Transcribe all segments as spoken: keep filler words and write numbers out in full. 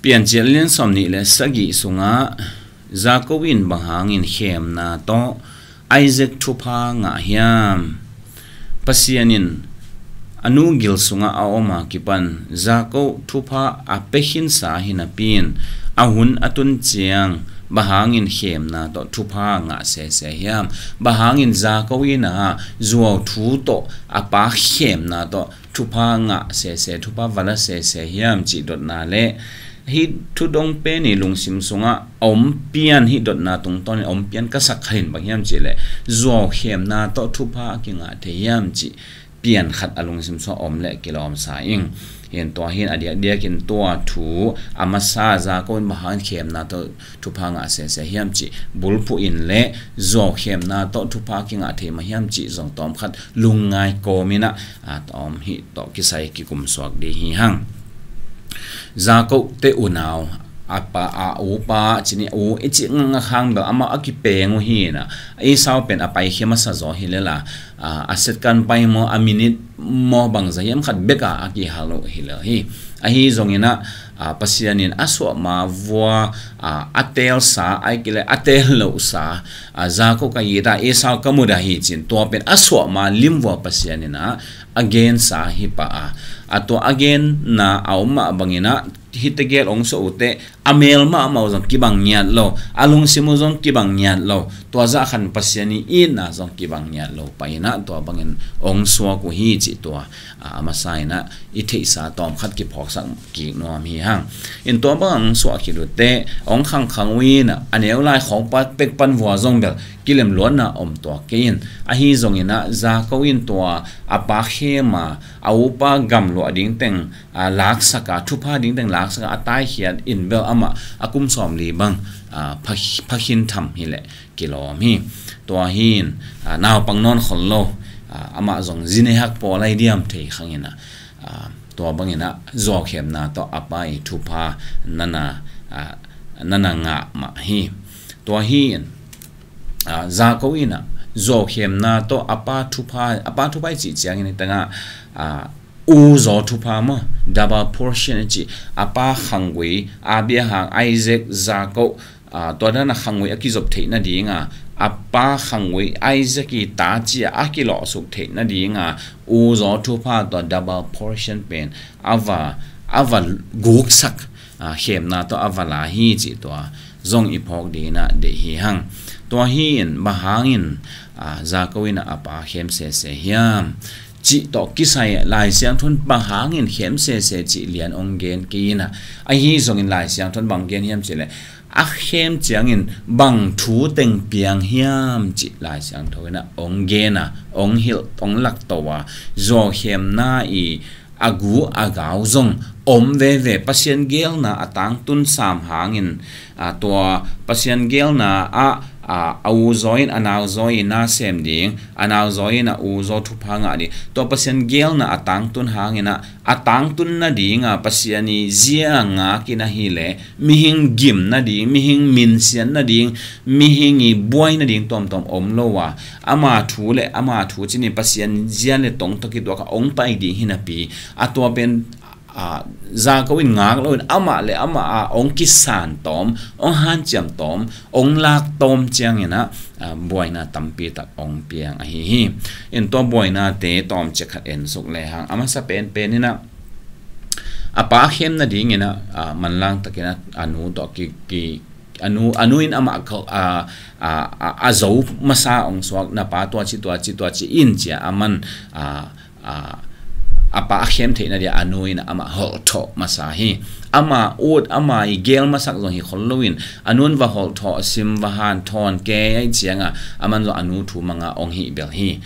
Piancil lian sawm nih le sagih sungah Jacob in bang hangin khemna tawh Isaac thupha ngah hiam? Pasian in a nu gil sungah a om a kipan Jacob thupha a pia khinsa hi napi in a hun a tun ciang bang hangin khemna tawh thupha ngah sese hiam? Bang hangin Jacob in a zuau thu tawh a pa khemna tawh thupha ngah sese, thupha va la sese hiam cih dotna le hih thu dong pen i lungsim sungah a om pian, hih dotna tungtawn in a om pian ka sak khat in bang hiam cih le zuau khemna tawh thupha a kingah thei hiam cih pian khat a lungsim sungah om le kilawm sa ing. Hin tua hin a diakdiak in tua thu a masa Jacob in bang hangin khemna tawh thupha ngah sese hiam cih bulphuh in le zuau khemna tawh thupha kingah thei mah hiam cih zong tawm khat lungngai kawm in a, a tawm hih tawh kisai kikum suak ding hi hang. Jacob te unau a pa, a upa cih ni, u i cih ngakngak hang bel amah a kipeng uh hi in a, Esau pen a paikhia masa zaw hi lel a, a, a second pai maw, a minute maw, bangzah hiam khat bek a a kihal uh hi lel hi. Ahi zongin a, a, Pasian in a suah ma vua, a, a telsa, ahih kei leh a tel lohsa, a, Jacob ka it a, Esau ka mudah hi ci-in tua pen a suah ma lim vua Pasian in a a gensa hi pah a, a tua a genna a om mah bangin a hih tegel hong suah uh teh a mel mahmah uh zong kibang ngiat lo, a lungsim uh zong kibang ngiat lo, tua zah khan Pasian i itna zong kibang ngiat lo pah in a, tua bangin hong suak uh hi cih tua, a, a masa in a i theihsa tawm khat kiphawksak kik nuam hi hang. In tua bang hong suah khit uh teh hong khangkhang uh in a, a neu lai khawng pa pek pan vua zong bel kilem luatna om tuak kei in. Ahi zongin a Jacob in tua a pa khem a, a upa gamluah ding teng, a, laksak a, thupha ding teng laksak a, a taikhiat in bel amah a kum sawmli bang, a, pha, pha khin tham hi leh kilawm hi. Tua hi in, a, naupang nawn khol lo, a, amah zong zinehak pawl ahi diam thei khang in a, a, tua bangin a zuau khemna tawh a pa i thupha na na, a, na na ngah mah hi. Tua hi in, a, Jacob in a zuau khemna tawh a pa thupha, a pa thupha i cih ciangin hi tangah, a, u zaw thupha maw, double portion i cih, a pa khanggui, Abraham, Isaac, Jacob, a, tua dan a khanggui a kizop theih nading a, a pa khanggui Isaac i ta ci a a kilawhsuk theih nading a, u zaw thupha tua double portion pen a va, a va guksak, a, khemna tawh a va la hi cih tua zong i phawk ding in a deih hi hang. Tua hi in bang hangin, a, Jacob in a a pa khem sese hiam cih tawh kisai Lai Siangtho in bang hangin khem sese cih lian hong gen kei in a, ahi zongin Lai Siangtho in bang gen hiam cih leh a khem ciangin bang thu teng piang hiam cih Lai Siangtho in a hong gen a, hong hilh, hong lakto a, zuau khemna i a gu a gau zong om veve. Pasian geelna a tangtun sam hangin, a, tua Pasian geelna ah, a, a u zaw in a nau zaw i na sem ding, a nau zaw in a u zaw thupha ngah ding. Tua Pasian geelna a tangtun hangin a, a tangtun nading a Pasian i zia ngak in ahi leh mihing gim nading, mihing minsiat nading, mihing i buai nading tuamtuam om lo a, ama thu le ama thu cih ni Pasian zia le tong tawh kituak a hong pai ding hi napi, a tua pen, a, Jacob in ngak lo in amah le amah a hong kisan tawm, hong hanciam tawm, hong lak tawm ciangin a, a, buaina tampi tak hong piang ahi hi. In tua buainate tawmcik khat en suk le hang, a masa penpen in a, a pa khem nading in a, a, manlang takin a, a nu tawh ki, ki, a nu, a nu in amah ko, a, a, a, a zo masa hong suak, na pa tua ci, tua ci, tua ci in ci a, aman, a, a, a pa a khem theih nadia a nu in amah holh thawh masa hi. Ama ut, ama i geel masak zong hi khol lo in, a nu in va holh thawh, sim va hanthawn kei ahih ciang a, aman zong a nu thu mang a hong hih bel hi.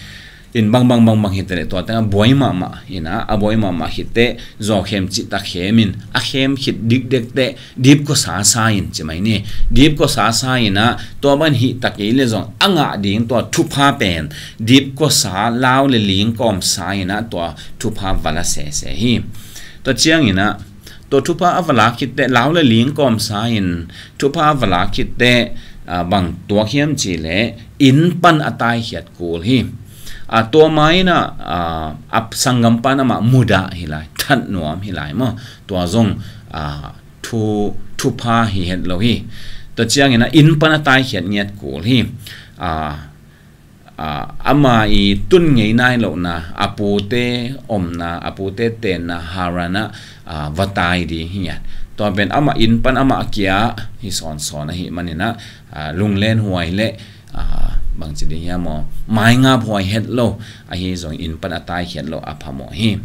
In bang bang bang bang hi teh le tua teng a buai mahmah in a, a buai mahmah khit teh, zuau khem cih tak khem in, a khem khit dikdek teh, dipkuasa sa in ci mai ni. Dipkuasa sa in a, tua bang hih tak kei le zong a ngah ding tua thupha pen, dipkuasa lau le ling kawm sa in a, tua thupha va la sese hi. Tua ciangin a, tua thupha a va lak khit teh, lau le ling kawm sa in thupha a va lak khit teh, a, bang tuak hiam cih leh inn pan a taikhiat kul hi. A, tua ma in a, a, a sanggam pan amah mudah hi lai, that nuam hi lai maw. Tua zong, a, phu thupha hi het lo hi. Tua ciangin a inn pan a taikhiat ngiat kul hi. A, a, ama i tun ngei nai lohna, a pute omna, a pute tenna Haran ah, a, va tai ding hi ngiat. Tua pen ama inn pan ama kia hi sawnsawn ahih manin a, a, lunglen huai le, a, bangci ding hiam aw, maingap huai het lo, ahi zong inn pan a taikhiat lo a phamawh hi.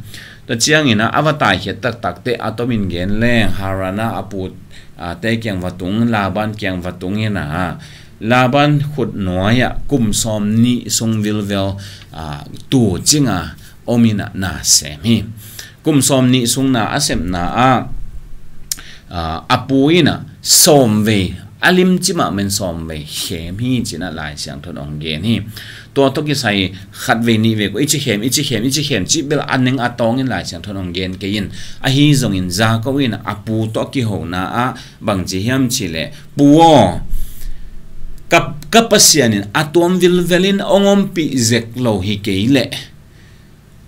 Tua ciangin a, a va taikhiat taktak teh a tomin gen leng Haran ah a pu, a, te kiang va tung, Laban kiang va tung in a, Laban khut nuai ah kum sawm nih sung vilvel, a, tu cing a om in a na sem hi. Kum sawm nih sung na a sepna ah, a, a pu in a sawmvei, a limci mahmah in sawmvei khem hi ci-in a Lai Siangtho in hong gen hi. Tua tawh kisai khatvei nihvei kua i ci khem, i ci khem, i ci khem cih bel a neng a tawng in Lai Siangtho in hong gen kei in. Ahi zongin Jakob in a pu tawh kihona ah bangci hiam cih leh, Pu aw, ka, ka Pasian in a tuam vilvel in hong ompih zek lo hi kei leh,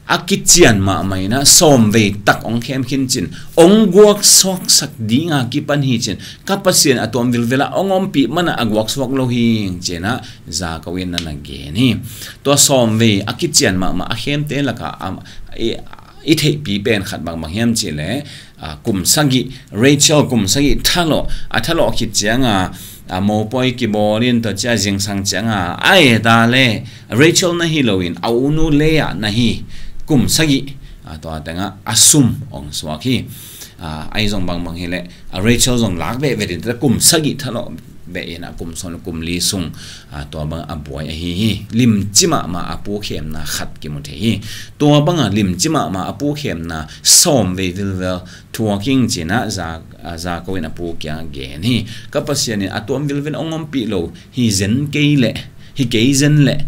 a kician mahmah in a sawmvei tak hong khem khin cin, hong guaksuaksak ding a kipan hi cin, ka Pasian a tuam vilvel ah hong ompih man a a guaksuak lo hi ci-in a Jakob in na na gen hi. Tua sawmvei a kician mahmah a khemte lakah, am, i, i theihpi pen khat bangbang hiam cih leh, a, kum sagih, Rachel kum sagih thalawh, a thalawh khit ciang a, a, mopawi kibawl in tua ciang zingsang ciang a, a et a leh, Rachel na hi loin, a unu Leah na hi, kum sagih, a, tua teng ah a sum hong suak hi. A, ahi zong bangbang hi leh, a, Rachel zong lak behbeh in, kum sagih thalawh beh in a kum sawm kum li sung, a, tua bang a buai ahi hi. Limci mahmah a pu khemna khat kimu thei hi. Tua bang a limci mahmah a pu khemna sawmvei vilvel thuak ing ci-in a Ja-, a, Jakob in a pu kiang gen hi. Ka Pasian in a tuam vilvel hong ompih lo hi zen kei leh, hi kei zen leh,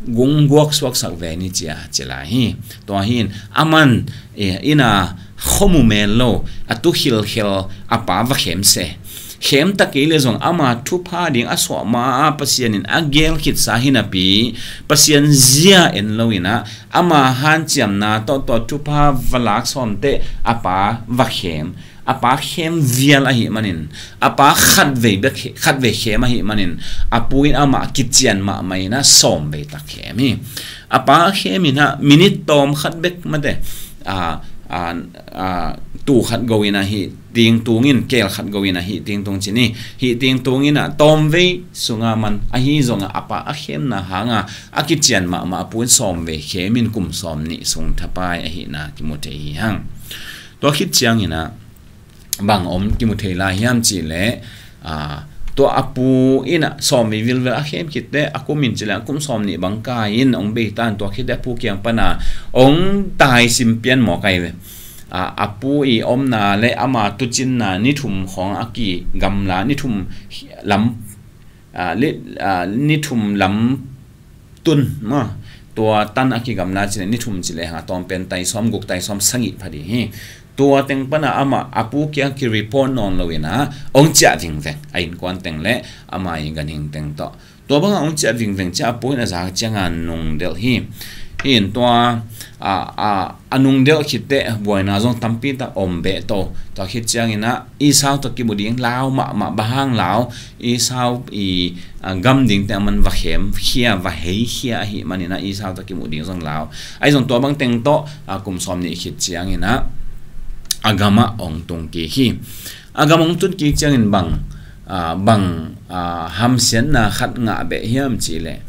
hong guaksuaksak ve ni ci-a ci lai hi. Tua hi in, aman, e, inn a khua mu mel lo, a tu khilkhel a pa va khem se. Khem ta kei leh zong ama thupha ding a suah ma a Pasian in a gel khitsa hi napi, Pasian zia en lo in a, ama hanciamna tawh tua thupha va lak sawm teh a pa va khem. A pa khem vial ahih manin, a pa khatvei bek, khatvei khem ahih manin, a pu in amah kician mahmah in a sawmvei tak khem hi. A pa a khem in a minit tawm khat bek mate, a, a, a, tu khat go in a hih ting tung in, kel khat go in a hih ting tung ci ni, hih ting tung in a tawmvei sung a man, ahi zong a a pa a khemna hang a, a kician mahmah a pu in sawmvei khem in kum sawm nih sung thapai ahihna kimu thei hi hang. Tua khit ciang in a, bang om kimu thei lai hiam cih leh, a, tua a pu in a sawmvei vilvel a khem khit teh, a kum in cih leh a kum sawm nih bang kai in hong bei ta in, tua khit teh a pu kiang pan a hong tai sim pian maw kai ve. A, a pu i omna leh ama tuucinna ni thum khawng a kigamla, ni thum lam, a, li, a, ni thum lam tun maw, tua tan a kigamla cih leh ni thum cih leh hang a tawm pen tai sawm guk, tai sawm sagih pha ding hi. Tua teng pan a amah a pu kiang ki-report nawn lo in a hong ciah vingveng, a innkuan teng leh ama i ganhing teng tawh. Tua bang a hong ciah vingveng ciang a pu in a zak ciang a nungdelh hi. Hi in tua, a, a, a nungdelh khit teh buaina zong tampi tak om beh to. Tua khit ciang in a Esau tawh kimu ding lau mahmah, bang hang lau, Esau i, a, gam ding teh a man va khem khia, va hei khia ahih manin a Esau tawh kimu ding zong lau. Ahi zong tua bang teng tawh, a, kum sawm nih khit ciang in a, a gam ah hong tung kik hi. A gam hong tun kik ciangin bang, a, bang, a, hamsiatna khat ngah beh hiam cih leh,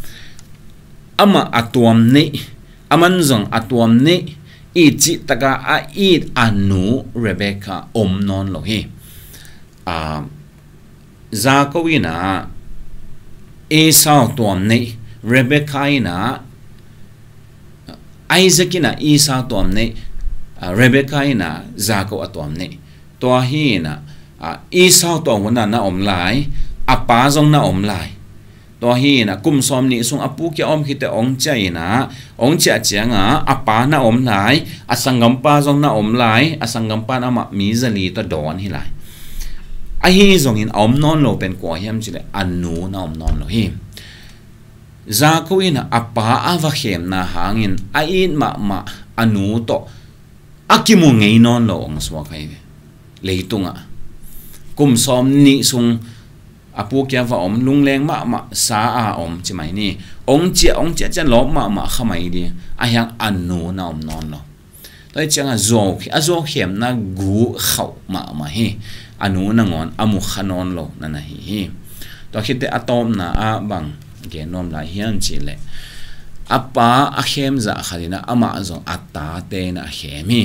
amah a tuam neih, aman zong a tuam neih, i cih tak a a it a nu Rebekah om nawn lo hi. A, Jakob in a Esau tuam neih, Rebekah in a, Isaac in a Esau tuam neih, a, Rebekah in a Jakob a tuam neih. Tua hi in a, a, Esau tua hun a na om lai, a pa zong na om lai. Tua hi in a kum sawm nih sung a pu kiang om khit teh hong ciah in a, hong ciah ciang a, a pa na om lai, a sanggampa zong na om lai, a sanggampa in amah mi zali tawh dawn hi lai. Ahi zongin a om nawn lo pen kua hiam cih leh a nu na om nawn lo hi. Jakob in a pa a va khemna hangin a it mahmah a nu tawh a kimu ngei nawn lo hong suak hi ve. Leitungah kum sawm nih sung a pu kia va om, lungleng mahmah sa a om ci mai ni. Ong ciah, ong ciah ciah lawp mahmah kha mai ding. A hiang a nu na om nawn lo. Tua hi ciangah zuau, a zuau khemna gu khauh mahmah hi. A nu nangawn a mu kha nawn lo na na hi hi. Tua khitte a tawpna ah bang gen nuam lai hiam cihleh, a pa a khem zah khat inah amah zong a tate inah a khem hi.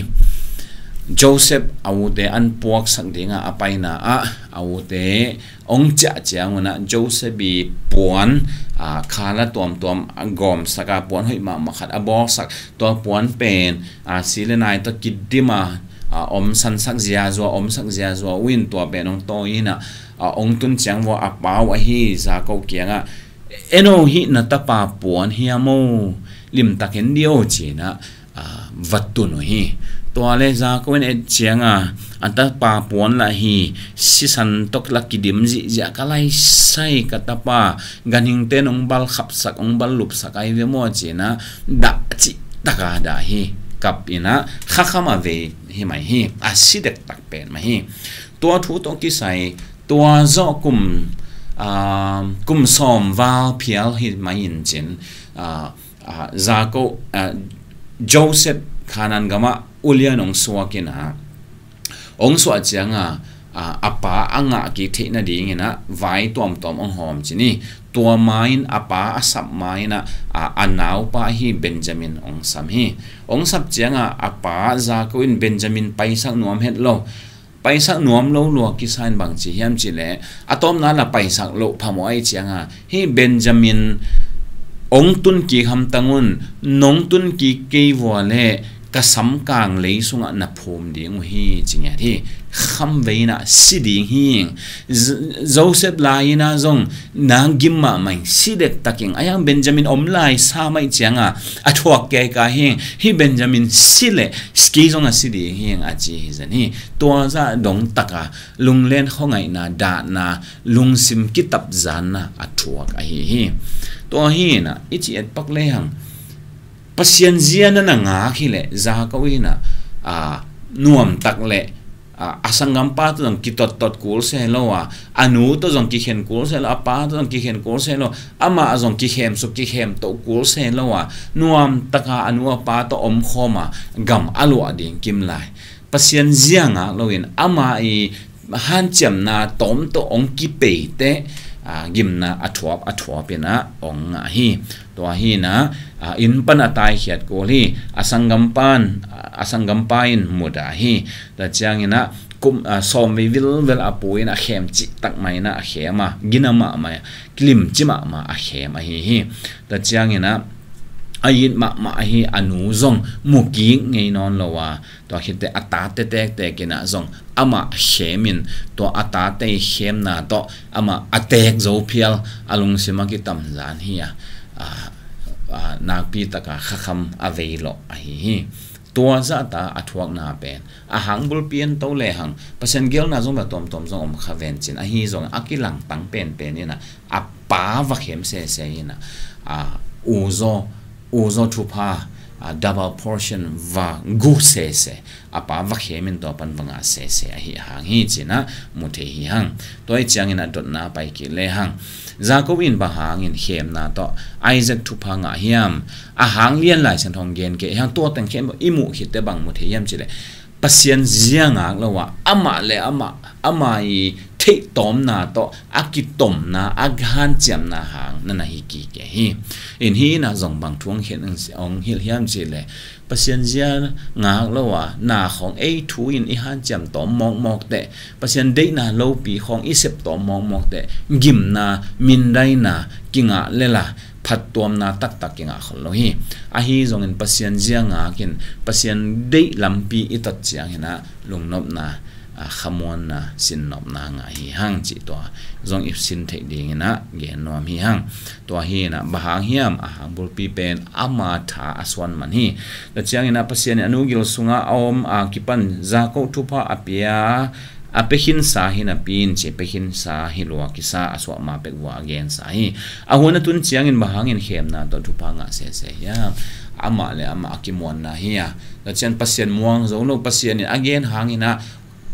Joseph a ute an puaksak dingah a paina ah a ute ong ciah ciangunah Joseph i puan, a, khala tuamtuam a gawmsak a, puan hoih mahmah khat a bawksak, tua puan pen, a, si le nai tawh kidim a, a, om sansak ziazua, omsak ziazua uh in tua pen ong tawi inah, a, ong tun ciang vua a pau ahi Jakob kiangah, "Eno, hih na tapa puan hiam o, limtak hen dio," ci-inah, a, va tun uh hi. Tua le Jakob in et cianga, a tapa puan lah hi, sisan tawh lah kidim zihziah, ka laisai ka tapa, ganhingte in ong bal khapsak, ong bal lupsak ahi ve maw ci-inah, dah cih taka dah hi. Kap inah khakham a vei hi mai hi, a si dektak pen mah hi. Tua thu tawh kisai, tua zawh kum, a, kum sawm val phial hi mai in cin, a, a, Jakob, a, Joseph Kanaan gamah ulian ong suak inah, ong suah cianga, a, a pa a ngah kik theih nadinginah vai tuamtuam ong hawm ci ni. Tua ma-in a pa a sap ma-inah, a, a naupa hi Benjamin ong sam hi. Ong sap cianga a pa Jakob in Benjamin paisak nuam het lo. Paisak nuam lo lua kisa in bang ci hiam cihleh, a tawpna lah paisak loh phamawh ahi cianga, hih Benjamin ong tun kik hamtang un, nong tun kik kei vua leh ka samkang lei sungah na phum ding uh hi ci ngiat hi. Kham vei inah si ding hi. Joseph lai inah zong na gim mahmah in, si dektak in. A hiang Benjamin om lai sa mai cianga a thuak kei ka hi. Hih Benjamin si leh kei zong a si ding hi a ci hi zen hi. Tua zah dongtaka lunglen khuangaihna, dahna, lungsim kitapzanna a thuak ahi hi. Tua hi inah i ci etpak lehang, Pasian zia na na ngak hileh Jakob inah, a, nuamtak leh, a, a sanggampa tawh zong kitottot kul se lo a, a nu tawh zong kikhen kul se lo, a pa tawh zong kikhen kul se lo, amah zong kikhemsuk kikhemtoh kul se lo a, nuamtaka a nu a pa tawh omkhawm a, gam a luah ding kim lai. Pasian zia ngak loin ama i hanciamna tawm tawh ong kipeiteh, a, gimna a thuap a thuap inah ong ngah hi. Tua hi inah, a, inn pan a taikhiat kul hi. A sanggampa in, a sanggampa in mudah hi. Tua cianginah kum, a, sawm vei vilvel a pu in a khem cihtak mah inah a khem a, gina mahmah, limci mahmah a khem ahi hi. Tua cianginah a it mahmah ahi a nu zong mu kik ngei nawn lo a, tua khitte a tate tektek inah zong amah khemin, tua a tate i khemna tawh amah a teek zo phial, a lungsim a kitamzan hi a, a, a, nakpitaka khakham a vei lawh ahi hi. Tua zahta a thuakna pen a hang bulpi en to lehang, Pasian gelna zong va tuamtuam zong om kha ven cin, ahi zong a kilangtang penpen inah a pa va khem sese inah, a, uzaw, uzaw thupha, a, double portion va gu sese, a pa va khemin tua pan va ngah sese ahi hang hi cinah mu thei hi hang. Tua hi ciangin a dotna pai kik lehang, Jakob in bang hangin khemna tawh Isaac thupha ngah hiam? A hang lian Lai Siangtho hong gen kei hang, tua teng khem i muh khitte bang mu thei hiam cihleh, Pasian zia ngak lo a, amah le amah, ama i theihtawmna tawh a kitomna, a hanciamna hang na na hi kik hi. In hi inah zong bang thu hong hilh hiam cihleh, Pasian zia ngak lo a, na khawng ei thu in i hanciam tawm mawkmawk teh, Pasian deihna lopi khawng i sep tawm mawkmawk teh, gimna, mindaina kingah lela phattuamna taktak kingah khol lo hi. Ahi zongin Pasian zia ngakin Pasian deih lampi i tot cianginah lungnopna, a, khamuanna, sinnopna ngah hi hang cih tua zong i sin theih dinginah gen nuam hi hang. Tua hi inah bang hang hiam? A hang bulpi pen ama tha a suan man hi. Tua cianginah Pasian in a nu gil sungah a om a kipan Jakob thupha a pia, a pia khinsa hi napi in ci, pia khinsa hi lua kisa, a suah ma pek vua a gensa hi. A hun a tun ciangin bang hangin khemna tawh thupha ngah sese hiam? Amah le amah a kimuanna hi a. Tua ciang Pasian muang zo lo, Pasian in a gen hanginah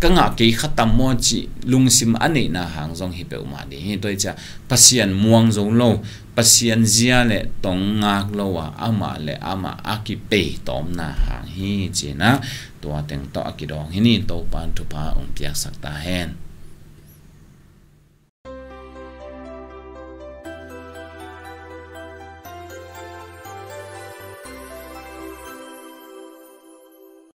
ka ngah kei kha tam maw cih lungsim a neihna hang zong hi peuhmah ding hi. Tua hi ciah Pasian muang zo lo, Pasian zia le tong ngak lo a, amah le amah a kipei tawmna hang hi cinah tua teng tawh a kidawng hi ni. Topan thupha ong piaksak ta hen.